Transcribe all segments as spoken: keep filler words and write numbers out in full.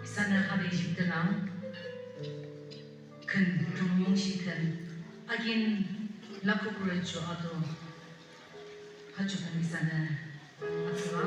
Isanü hade jipde lang, khün thungyongshi khün, akin lakhukrü ju ato, ha ju khün isanü atsüla.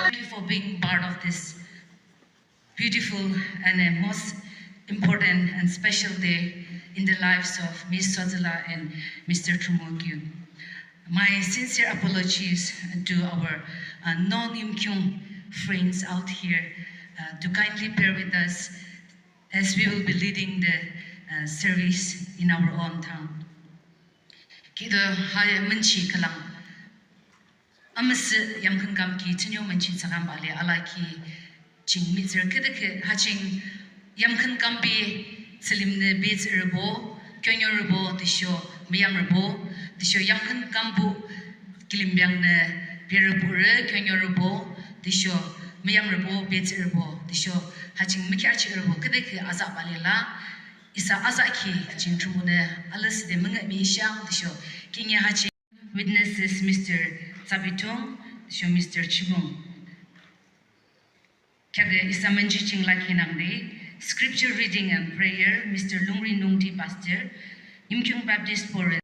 Thank you for being part of this beautiful and a most important and special day in the lives of Miss Sozula and Mister Trumokyu. My sincere apologies to our, uh, non-Yimkhiung friends out here, uh, to kindly bear with us as we will be leading the, uh, service in our own tongue. Kido ha münchi khülang. Amüsüh yamkhün kam ki thünio münchi thsakhambah le alaki ching mihtsürü küdükhüh ha ching yamkhün kambe thsülimnü betsührübo, keoniorübo tüsho müyamrübo, tüsho yamkhün kambuh kilimbeangnü berüpürü, keoniorübo tüsho müyamrübo, betsührübo tüsho ha ching mükheahchihrübo küdükhüh azahbah le la, isa azahkhi ching Thrünpuhnü alüsüde müngühmühishang tüsho khihni ha ching witnesses Mister Tsabithung tüsho Mister Chibung. Kheakü isa münchi ching lakhi nangde, scripture reading and prayer, Mister Lungri Nungti Pastor, Yimkhiung Baptist Forum.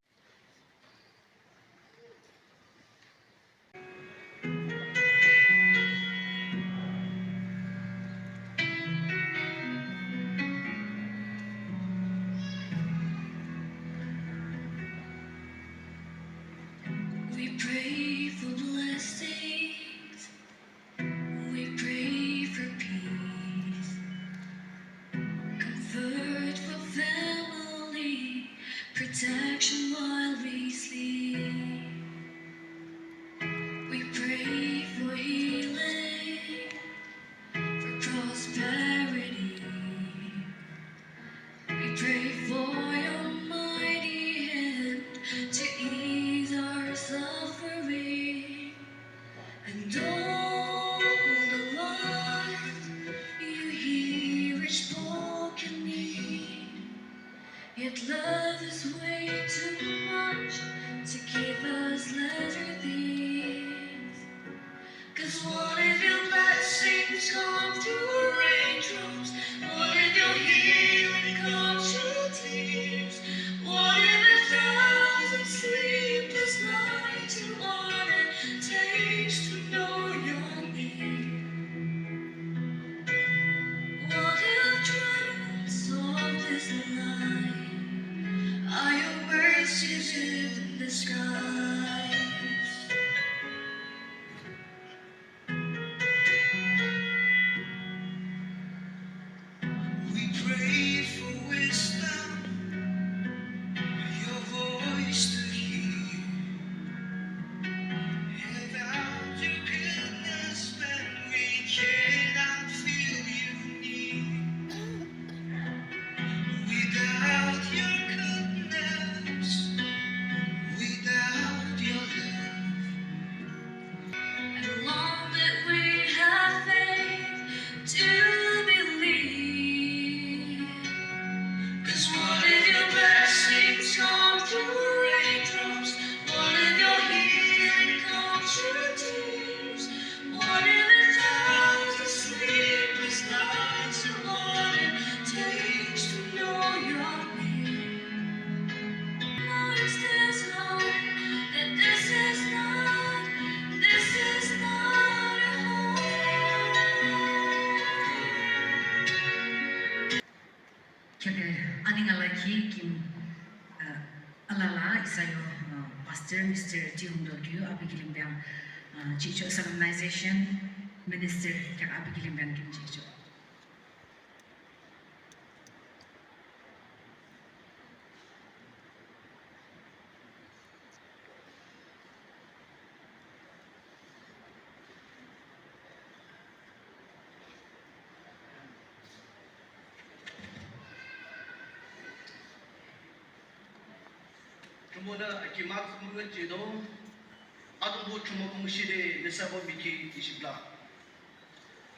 We pray for blessings. We pray for peace. Comfort for family. Protection while we sleep. We pray for healing, for prosperity. We pray for your mighty hand to ease our suffering. And oh Lord, you hear each broken need. Yet love is way too much to give us lesser things. 'Cause what if your blessings come through rain Ngalaki kim, uh, alala isa yo, uh, Pastor Mister T Hongdokyo api kilim biang, uh, chicho solemnization minister kya api kilim biang kim chicho. Thrünpuhnü akima khümkhüngjihdo. Atungpuh Thrünpuh mungshide nüsabo miki ishibla.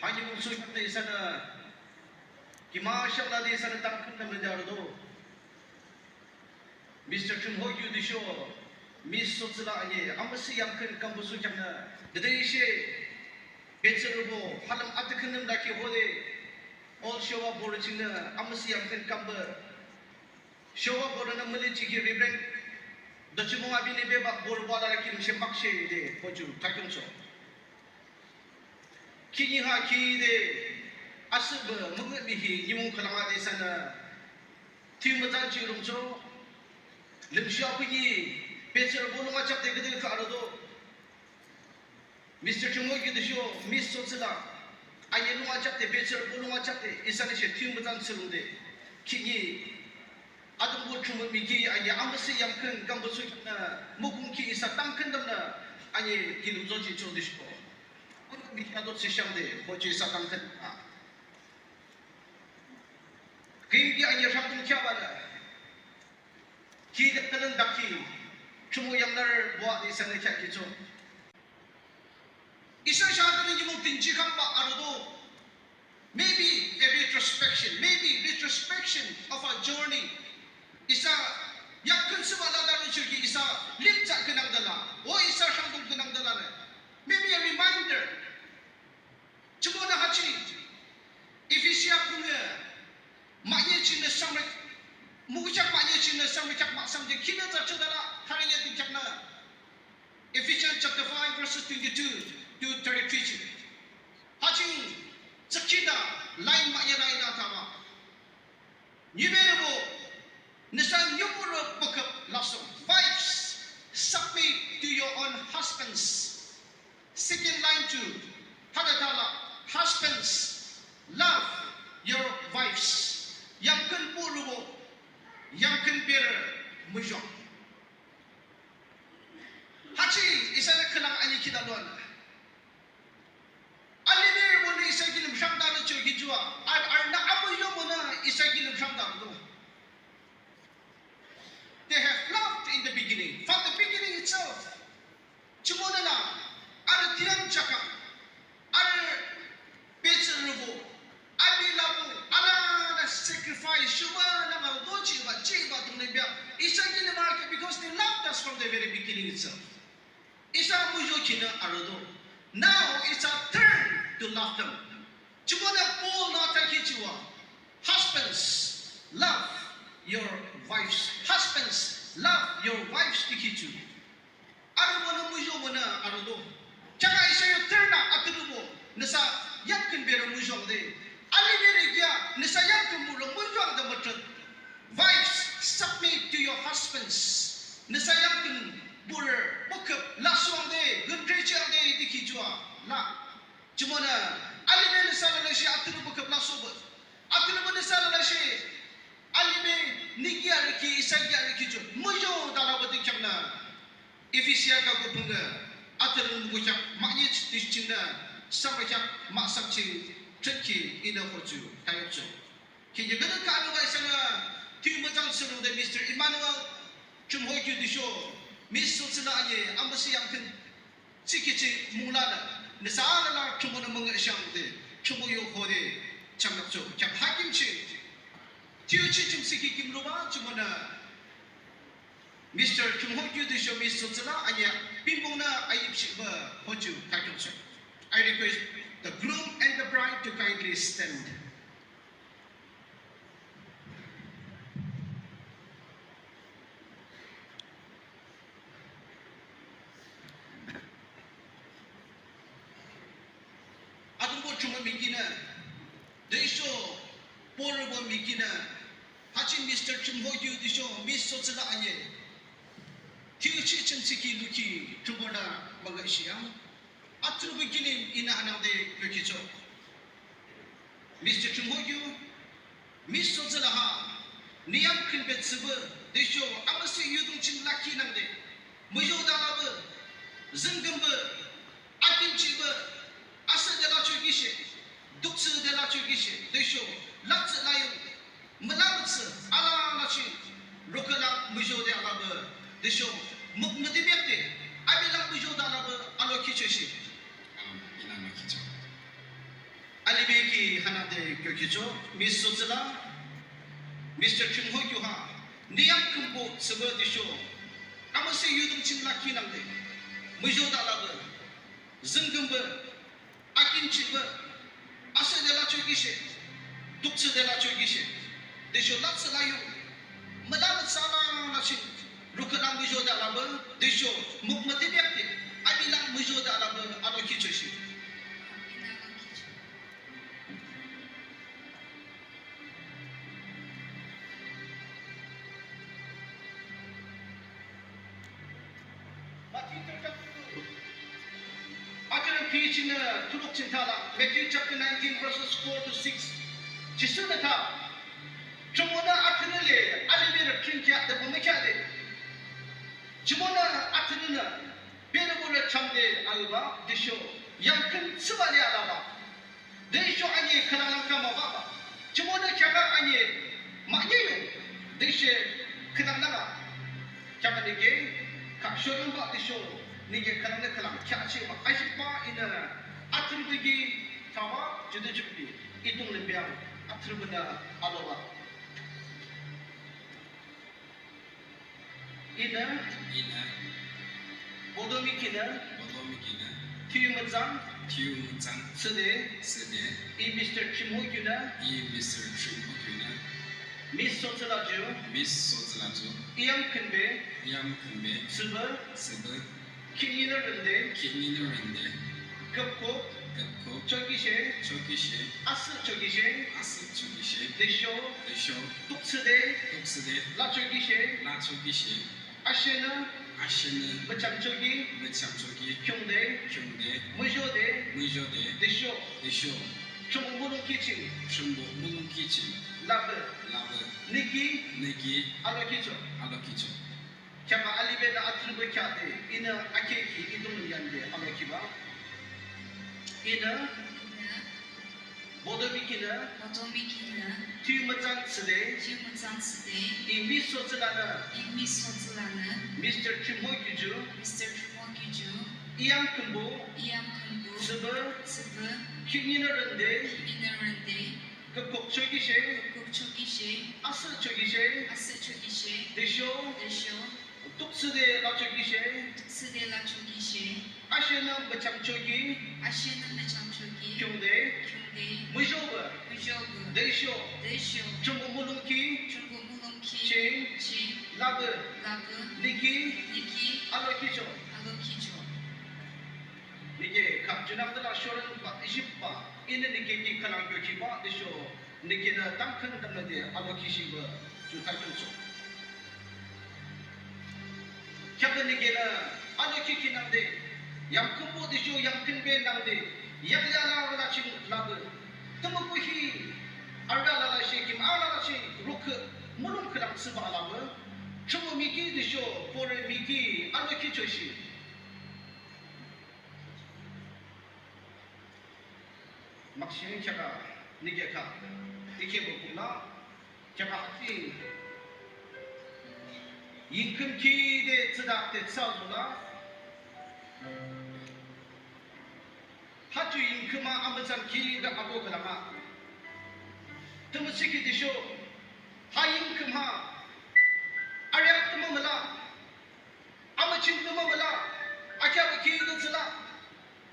Hangi mungsu kate isanü kima shabla de isanü tamkhüntamnüde arüdo. Mister Chungho Kyu tüsho Miss Sotsula ani amüsüh yamkhün kambusu kyangnü. Dede ishe betsürübo halüm atikünüm daki hode Old Showa borü chingnü amüsüh yamkhün kambü. Showa borünü müli chiki Reverend Dochimong abinü bebah borü wala kilim she makshe de hoju takyongcho. Kini ha ki de asühbü mungü mihi nimung khülang ade isanü. Tümütsan chirungcho. Limshu apingi betsürübo lungachak de gede ka arüdo. Mister Chungho Kyu tüsho Miss Sotsula. Ani lungachak de betsürübo lungachak de isanü she tümütsan chirungde. Kini Atungpuh Thrünpuh miki ani amüsüh yamkhün kambusu kyangnü mukung ki isa tamkhüntamnü ani kilim zochi cho tüsho. Miki ato sishang de hoju isa tamkhün a. Kimki ani rhangdung kya bala. Ki de kalen daki. Thrünpuh yamlar buah de isanü kya kicho. Isa shadünü nimung tinji kamba arüdo. Maybe a retrospection, maybe retrospection of our journey. Isa yamkhün süba la darü chirki isa limsa künangdala. O isa rhangdung künangdala le. Maybe a reminder. Jumonü hachi. Efesia pungü. Manye chingnü samre. Mukuchak manye chingnü samre chak ma samje kinü za chadala. Harine di chakna. Ephesians chapter five, verses twenty-two to thirty-three chi. Haching tsakida line ma yana ina tama. Nyumerebo, nüsa nyuburü büküp lasong. Wives, submit to your own husbands. Second line to, hadatala, husbands, love your wives. Yamkhün burübo, yamkhün bir mujong. Hachi isanü khülang ani khita luanü. Aliberübonü isa kilim rhangdang cho kichua. Ar, arünü amüyobonü isa kilim rhangdang do. They have loved in the beginning. From the beginning itself. Jumonü la, arü thiyam chaka. Arü betsürübo, abi labu, alala sacrifice, shuba lama dochiba, chiba tungnü bia. Isa kilim arke because they loved us from the very beginning itself. Isa mujo kinü arüdo. Now it's our turn to love them. Jumonü Paul nü taki chiwa. Husbands, love your wives. Husbands, love your wives tiki chu. Arübonü mujobonü arüdo. Chaka isa yo turn a atürübo. Nüsa yamkhün berü mujong de. Aliberü kya nüsa yamkhün burü mujong de mütrüt. Wives, submit to your husbands. Nüsa yamkhün burü büküp lasong de, gümdrechiang de diki chua. La. Jumonü alibe nüsa lala shi atürü büküp lasobo. Atürü nüsa lala shi alibe niki arüki, isa ki arüki ju. Mujo dala badi kyangnü. Efesia ka kupungü, atürü mukuchak, manye chingnü, samachak, masam ching, chutki, ina hoju, tayok ju. Kini gana kanu ga isanü, tümütsan sürüde Mister Emmanuel, Chungho Kyu tüsho, Miss Sotsula ani, amüsüh yamkhün, chiki chi mungla la, nüsa alala, Thrünpuhnü müngühshang de, Thrünpuh yo hode, chamlak ju, kya hakim chi, tiyo chi chim siki kim luba, Thrünpuhnü, Mister Chungho Kyu tüsho Miss Sotsula ani, pimbongnü ayip shikba, hoju, takyong ju. I request the groom and the bride to kindly stand. Atungbo chuma mikinü, tüsho porübo mikinü, Ajin Mister Trimhokiu tüsho Miss Sotsula ane. Thiyu ching ching thsükhi lukhi Thrünpuhnü müngühshihang. Athrürübo kilim inü hanangde yokhichoh. Mister Trimhokiu, Miss Sotsula ha, nü yamkhünbe thsübah, tüsho amüsüh yudung ching lakhi nangde, muzhode alabah, züngkümbah, akinchibah, asühde lachokishe, duksüde lachokishe, tüsho, latsü layung, mülamütsü, alala ching, rukhüh lang muzhode alabah, tüsho, mük müdimekde, api lang muzhode alabah, alokhichoh shi. Alo, inü alokhichoh. Alibe ki hanangde yokhichoh, Miss Sotsula, Mister Trimhokiu ha, nü yamkhünbo thsübah tüsho, amüsüh yudung ching lakhi nangde, muzhode alabah, züngkümbah, akinchibah, asühde lachokishe, duksüde lachokishe, tüsho latsü layung, mülamütsü alala ching, rukhüh lang muzhode alabah, tüsho, mük müdimekde, api lang muzhode alabah, alokhichoh shi. Matthew chapter two. Athrürü ki chingnü thuruk ching thala, Matthew chapter nineteen, verses four to six. Jisunü tha, Jumonü athrürü le aliberü thrünkheah de pü mükheah de. Jumonü athrürünü, berübonü chamde alabah, tüsho, yamkhün thsübah le alabah. Tüsho ane khülang lang kamabah. Jumonü kheaküa ane, mahne yung, tüshe, khülang lang a. Kheaküa nü ke, khakshorungbah tüsho, nü ke khülang nü khülang kheahchibah, ajibah inü, athrürübo ki, thabah, judüjihbah, I dunglim biang, athrürübonü, alobah. Inü. Inü. Boto mikinü. Boto mikinü. Thiyu mütsan. Thiyu mütsan. Thsüde. Thsüde. I Mister Trimhokiunü. I Mister Trimhokiunü. Miss Sotsula ju. Miss Sotsula ju. I yamkhünbe. I yamkhünbe. Thsübah. Thsübah. Khihninü ründe. Khihninü ründe. Küpkhuk. Küpkhuk. Chokishe. Chokishe. Asüh chokishe. Asüh chokishe. Tüsho. Tüsho. Duksüde. Duksüde. Lachokishe. Lachokishe. Ashenü. Ashenü. Müchamchoki. Müchamchoki. Khiungde. Khiungde. Muzhode. Muzhode. Tüsho. Tüsho. Thrünpuh mulongkhi ching. Thrünpuh mulongkhi ching. Lapü. Lapü. Nü ki. Nü ki. Alokhichoh. Alokhichoh. Kheaküa alibenü athrürübo kheahde, inü akheahkhi I dunglim yande alokhibah. Inü, boto mikinü, boto mikinü, thiyu mütsan thsüde, thiyu mütsan thsüde, I Miss Sotsulanü, I Miss Sotsulanü, Mister Trimhokiu ju, Mister Trimhokiu ju, I yamkhünbo, I yamkhünbo, thsübah, thsübah, khihninü ründe, khihninü ründe, küpkhuk chokishe, küpkhuk chokishe, asüh chokishe, asüh chokishe, tüsho, tüsho, duksüde lachokishe, duksüde lachokishe, ashenü müchamchoki, ashenü müchamchoki, khiungde, khiungde, muzhobah, muzhobah, tüsho, tüsho, Thrünpuh mulongkhi, Thrünpuh mulongkhi, ching, ching, lapü, lapü, nü ki, nü ki, alokhichoh, alokhichoh. Nü ke khah junangde la shorungbah, ijipbah, inü nü ke ki khülang yokhibah tüsho, nü kenü tamkhüntamnüde alokhishihbah ju thakhiungchoh. Kheaküa nü kenü alokhikhi nangde, yamkhünbo tüsho yamkhünbe nangde, yakli alala ching lapü, tümüpü hi arü alala she kim alala she rukhüh mulong khülang thsübah lapü, Thrünpuh miki tüsho borü miki alokhichoh shi. Makshe kheaküa, nü ke khah, I ke bukula, kheaküa hati, yingkhüm kide thsüdakde thsüa zula, ha ju yingkhüm a amütsan kide ato khülang a, tümütüsho ki tüsho, ha yingkhüm ha, arü tümü müla, amüching tümü müla, akheahbah kide thsüla,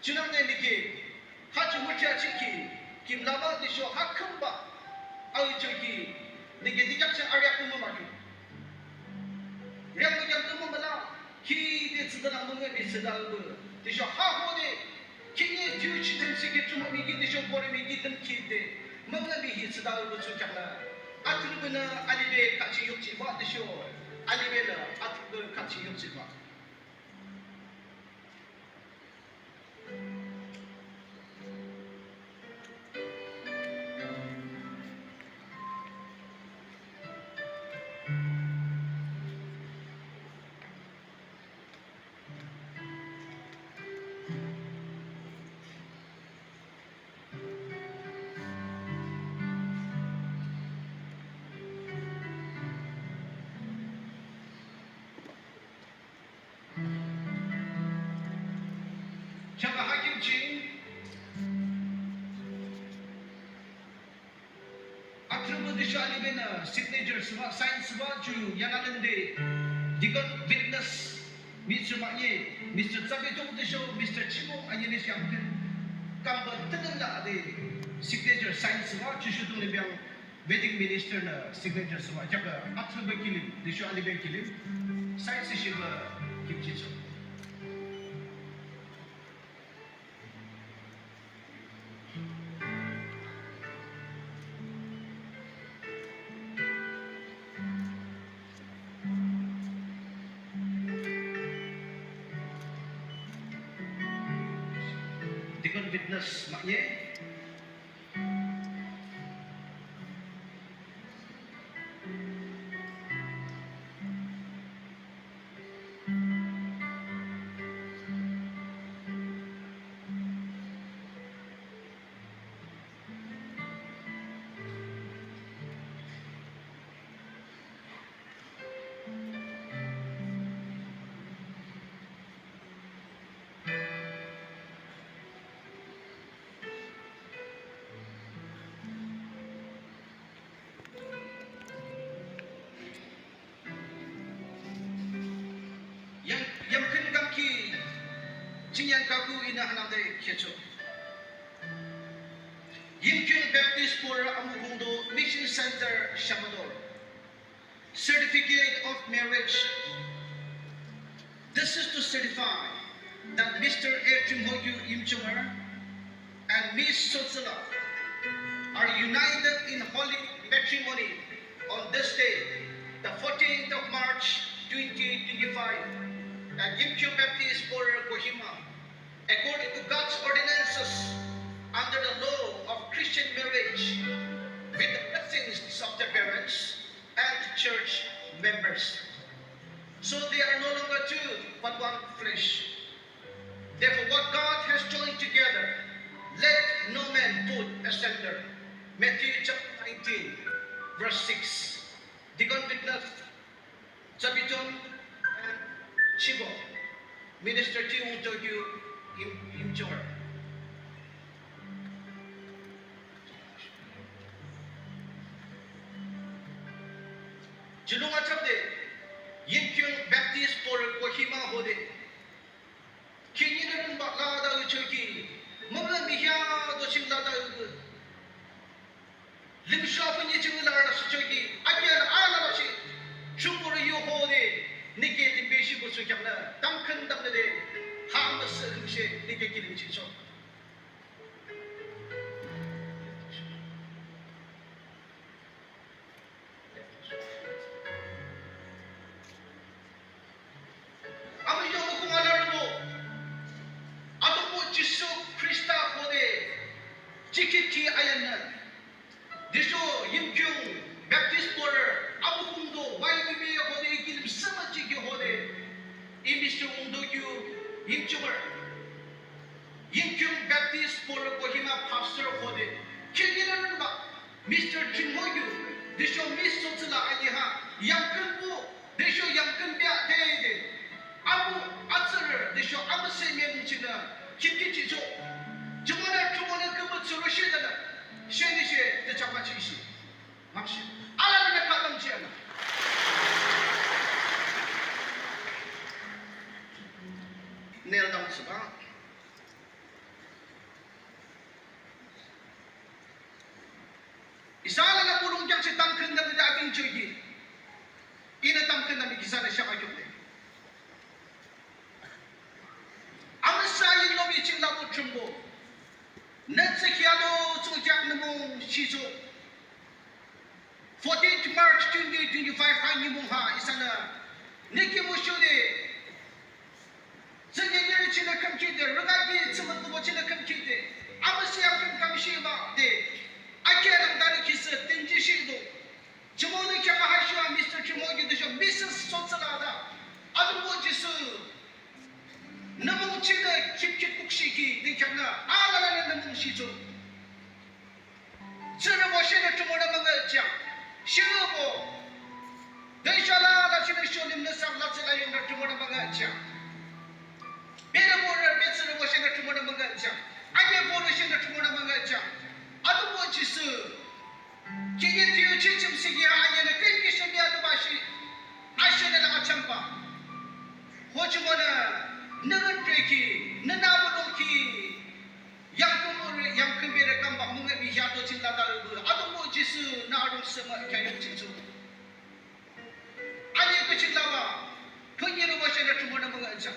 junangde nü ke, ha ju müthriachihkhi, kim labah tüsho ha khümbah, achoki, nü ke dikheak ching arü tümü müla. Rhangdung tümü müla, kide thsüde lang müngühmühi thsüde alabah, tüsho ha hode, khihni thiyu ching tümü thsükhi Thrünpuh miki tüsho borü miki tümükhide, müngühmühi thsüde alabah thsungkheak la. Athrürübonü alibe kaching yukjihbah tüsho alibenü athrürübo kaching yukjihbah. Chaka hakim ching. Athrürübo tüsho alibenü signature thsübah, sign thsübah ju yanalende deacon witness mihtsürü mahne, Mister Tsapitong tüsho Mister Chimo anini shang ke. Kamba tütün la ade signature sign thsübah ju shu dunglim yang wedding minister nü signature thsübah jaka athrürübo kilim tüsho alibe kilim sign thsüshihbah kimchicho. Deacon witness mahne. Yang, yamkhün kamki, ching yang kaku inü hanangde khecho. Yimkhiung Baptist Borü Amukhungdo Mission Center Shamator. Certificate of marriage. This is to certify that Mister A Trimhoyu Yimchunger and Miss Sotsula are united in holy matrimony on this day, the fourteenth of March, twenty twenty-five, at Yimkhiung Baptist Borü Kohima, according to God's ordinances, under the law of Christian marriage, with the blessings of the parents and church members. So they are no longer two, but one flesh. Therefore, what God has joined together, let no man put asunder. Matthew chapter nineteen, verse six. Deacon witness, Chabiton and Chibo. Minister Tiung Tokyo Im, Imchor. Julunga chapde, Yimkhiung Baptist Borü Kohima hode. Khihni nü rungba lada uchoki, mümla mihya do ching lada u. Limsha pünye ching la la shi choki, akya la ala la shi. Chungkuru yu hode, nike limbe shi bu su kyang na, tamkhün tamnüde, ha masa limshe, nike kilim chi chok. Amüyo mukung alarübo, Atungpuh Jisu Khrista hode, jikhi ki ayanü, tüsho Yimkhiung Baptist Borü, Abukhungdo, Y B B A hode, kilim sema jikhi hode, Mister Ungdo kyu, Yimchunger. Yimkhiung Baptist Borü Kohima Pastor hode, khihni nü rungba, Mister Chinghoyu, tüsho Miss Sotsula aliha, yangkünbuh, tüsho yangkünbea de de. Abuh, atsürü, tüsho amüsüh mümchinü, khipki chicho. Jumonü, jumonü kümü tsürü shi de la. Sheni she, de chama chi shi. Makshi. Ala nü kadam chi ala. Kneel down, sir. Isa alala pulung kheak shi tamkhüntamnüde ating choki. Inü tamkhüntamnü ki isa alala shaka kheakde. Amüsa yinlomi ching labuh Thrünpuh. Nü tsükhi alo tsungkheak nü mung shicho. Fourteenth March twenty twenty-five ha nimung ha isanü niki mushude, tsünye nyere chinü khümkhitde, rüka ki tsümütübo chinü khümkhitde, amüsüh yamkhün kamshibah de, akheang tari kisü tinjishido. Jumonü kheakü ha shuwa Mister Jumo ki tüsho Missus Sotsula de, Atungpuh Jisu, nü mung chinü khipkhit kukshihkhi de kheaknü alalanü nü mung shichoh. Tsührübo shenü Thrünpuhnü müngühjihang. Shirübo, tüsho alala chinü sholim nüsa latsü layungnü Thrünpuhnü müngühjihang. Berü borü betsührübo shenü Thrünpuhnü müngühjihang. Ane borü shenü Thrünpuhnü müngühjihang. Atungpuh Jisu, khihni thiyu ching chim siki ha anenü künkhi shemya tübashi, ashenü la achamba. Ho Jumonü, nü ngütreki, nü nü mulongki, yamkhün mürü, yamkhün berü kambah müngühmühi ato ching lade arübah. Atungpuh Jisu nü arung sühmüh kheahyu ching cho. Ane küching labah, khünyirübo shenü Thrünpuhnü müngühjihang.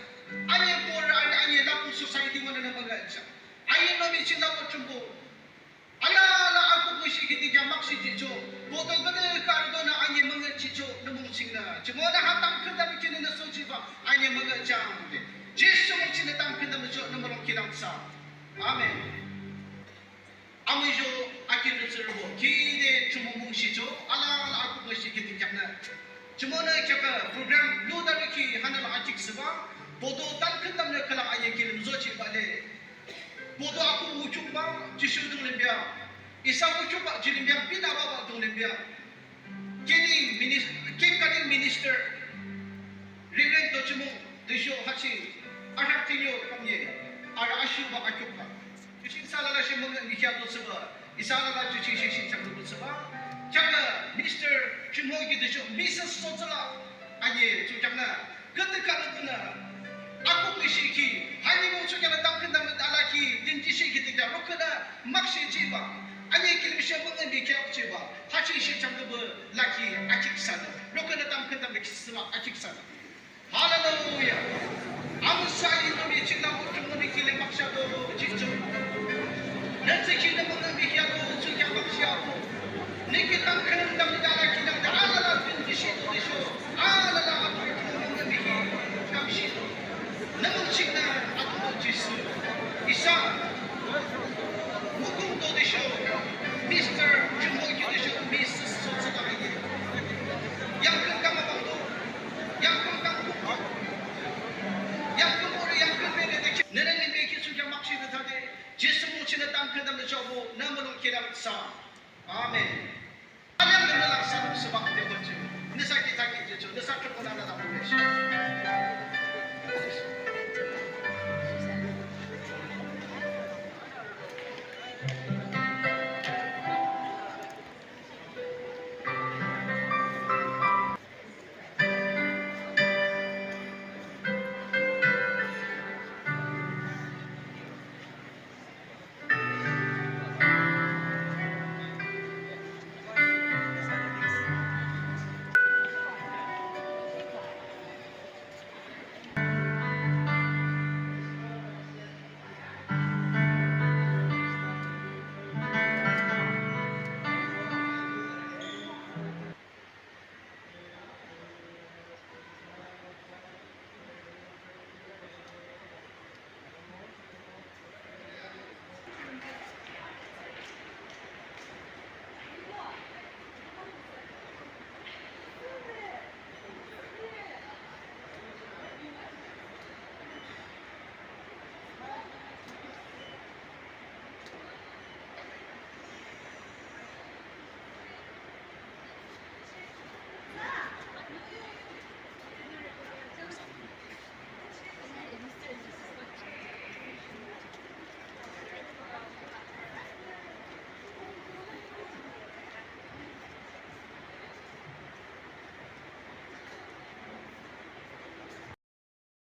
Ane borü, ane, ane lapung society monü nü müngühjihang. Ane nomi ching labah Thrünpuh. Alala akuk müshihkhi de kheak makshe jihchoh. Boto künü karüdonü ane müngühjihchoh nü mung chingnü. Jumonü ha tamkhüntamnü kinü nü sojihbah ane müngühjihang de. Jisu mung chingnü tamkhüntamnüchoh nü mulong kilim thsa. Amen. Amuzho akinrü tsührübo, khide Thrünpuh mung shichoh, alala akuk müshihkhi de kheaknü. Jumonü kheakü program ludarü ki hanü la achik thsübah, boto tamkhüntamnü khülang ane kilim zojihbah le. Boto akuk wukhumbah, Jisu dunglim bea. Isa wukhumbah, ju lim bea, binabahbah dunglim bea. Cake cutting minis-, cake cutting minister, Reverend Dochimung, tüsho ha ching, arhak tinyo kamye, arü ashibah akhiukbah. Ju ching isa alala she müngühmühi ato thsübah, isa alala ju ching she shi chang lubu thsübah. Kheakü Mister Chimhoki tüsho Missus Sotsula, ane ju kheaknü, küdükhüh arüdonü, akuk müshihkhi, ha nimung ju kheaknü tamkhüntamnü alakhi, dünjishihkhi de kheak, rokünü, makshe jihbah, ane kilim she müngühmühi kheahjihbah, ha ching she chang lubu lakhi, achik thsanü, rokünü tamkhüntamnü ki thsübah, achik thsanü. Hallelujah. Amüsüh I nomi ching labah Thrünpuhnü kilim makshe ato jihchoh. Nü tsükhi nü müngühmühi ato ju kheak makshe ato. Nü ki tamkhüntamnü alakhi nangde alala dünjishihdo tüsho. Alala ato Thrünpuhnü müngühmühi kamshihdo. Nü mung chingnü Atungpuh Jisu. Isa. Mukung to tüsho. Mister Chimhoki tüsho Missus Sotsula ye. Yamkhün kambah to. Yamkhün kambah. Yamkhün borü, yamkhün berü de kheak. Nünü limbe ki ju kheak makshe de thade. Jisu mung chingnü tamkhüntamnüchoh nü mulong kilim thsa. Amen. Alem nü la sanuk thsübah de wüncho. Nüsa ki thakhi jihchoh, nüsa Thrünpuhnü alala müleshi.